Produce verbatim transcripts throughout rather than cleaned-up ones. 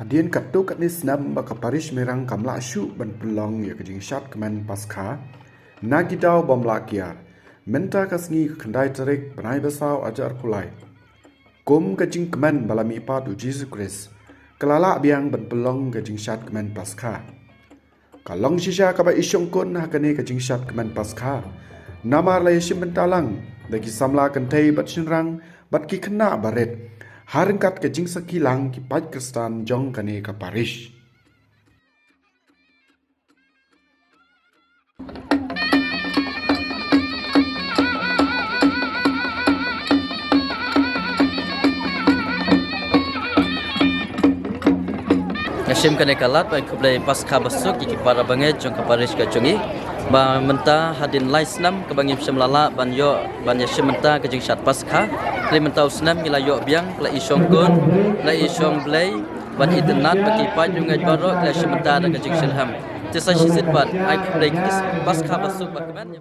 Hadien katto katne snem ba ka parish Mairang kam lah shuh ban pynlong ïa ka jingshad kmen Paskha na ki daw bym lah kiar, mynta ka sngi ka khyndai tarik bnai ba saw arhajar arphew lai, kum ka jingkmen ba la mihpat u Jisu Khrist, ka la lah biang ban pynlong ka jingshad kmen Paskha. Ka long shisha kaba i shongkun ha kane ka jingshad kmen Paskha, namar la ïashim bynta lang da ki samla kynthei bad shynrang bad ki khynnah barit, ha ryngkat ka jingsakhi lang ki paid Khristan jong kane ka parish. Nga shim kane ka lad ban khublei Paskha basuk ïa ki para bangeit jong ka parish ka jong ngi, ba mynta hadien lai snem kaba ngim shym la lah ban ïoh ban ïashim bynta ka jingshad Paskha. Te mynta u snem ngi la ïoh biang, la i shongkun, la i shong Blei bad itynnad ba ki paid riewngeit baroh ki la shim bynta da ka jingshitrhem. Te sa shisien pat ai khublei ki Paskha basuk ba kmen.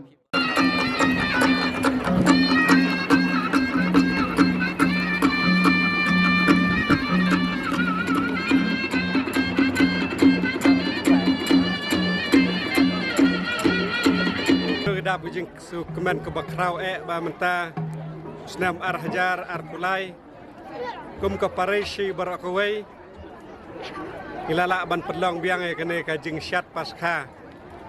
Ka dap ka jingkmen kaba khraw eh ba mynta snem arhajar arphew lai, kum ka parish baroh kawei ngi la lah ban pynlong biang ïa kane ka jingshad Paskha.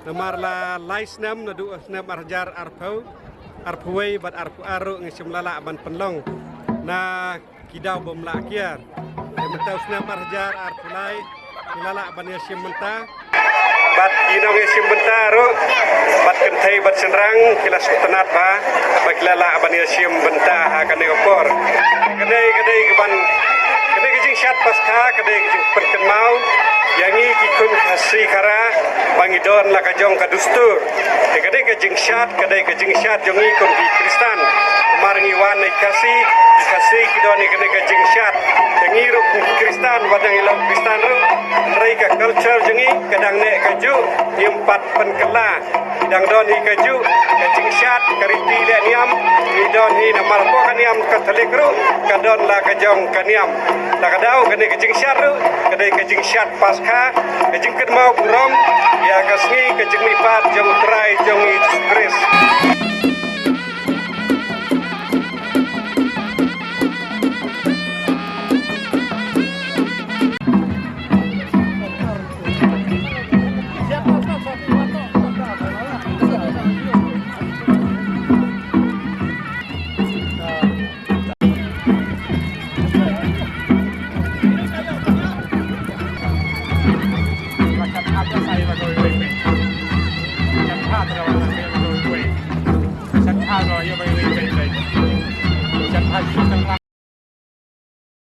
Namar la lai snem, naduh snem arhajar arphew, arphew wei bad arphew ar ruh ngi shym la lah ban pynlong na ki daw bym lah kiar. Te mynta u snem arhajar arphew lai ngi la lah ban ïashim bynta. Bad ki nongïashim bynta ruh, bad kynthei bad shynrang ki la sngewtynnad bha ba ki la lah ban ïashim bynta ha kane ka por. Ka dei, ka dei ka ban, ka dei ka jingshad Paskha, ka dei ka jingpynkynmaw ïa ngi ki khun Khasi Khara ba ngi don la ka jong ka dustur. Te ka dei ka jingshad, ka dei ka jingshad jong ngi kum ki Khristan. Namar ngi wan na ki Khasi, ki Khasi ki don ïa ka dei ka jingshad. Te ngi ruh kum ki Khristan, wat nang ïa la u Khristan ruh, hynrei ka culture jong ngi ka dang neh kajuh, ngim pat pynkylla. Ki dang don hi kajuh ka jingshad, ka riti leh niam, ngi don hi namar hapoh ka niam Katholik ruh ka don la ka jong ka niam. La ka daw kane ka jingshad ruh ka dei ka jingshad Paskha, ka jingkynmaw burom ïa ka sngi ka jingmihpat jong u Trai jong ngi Jisu Khrist.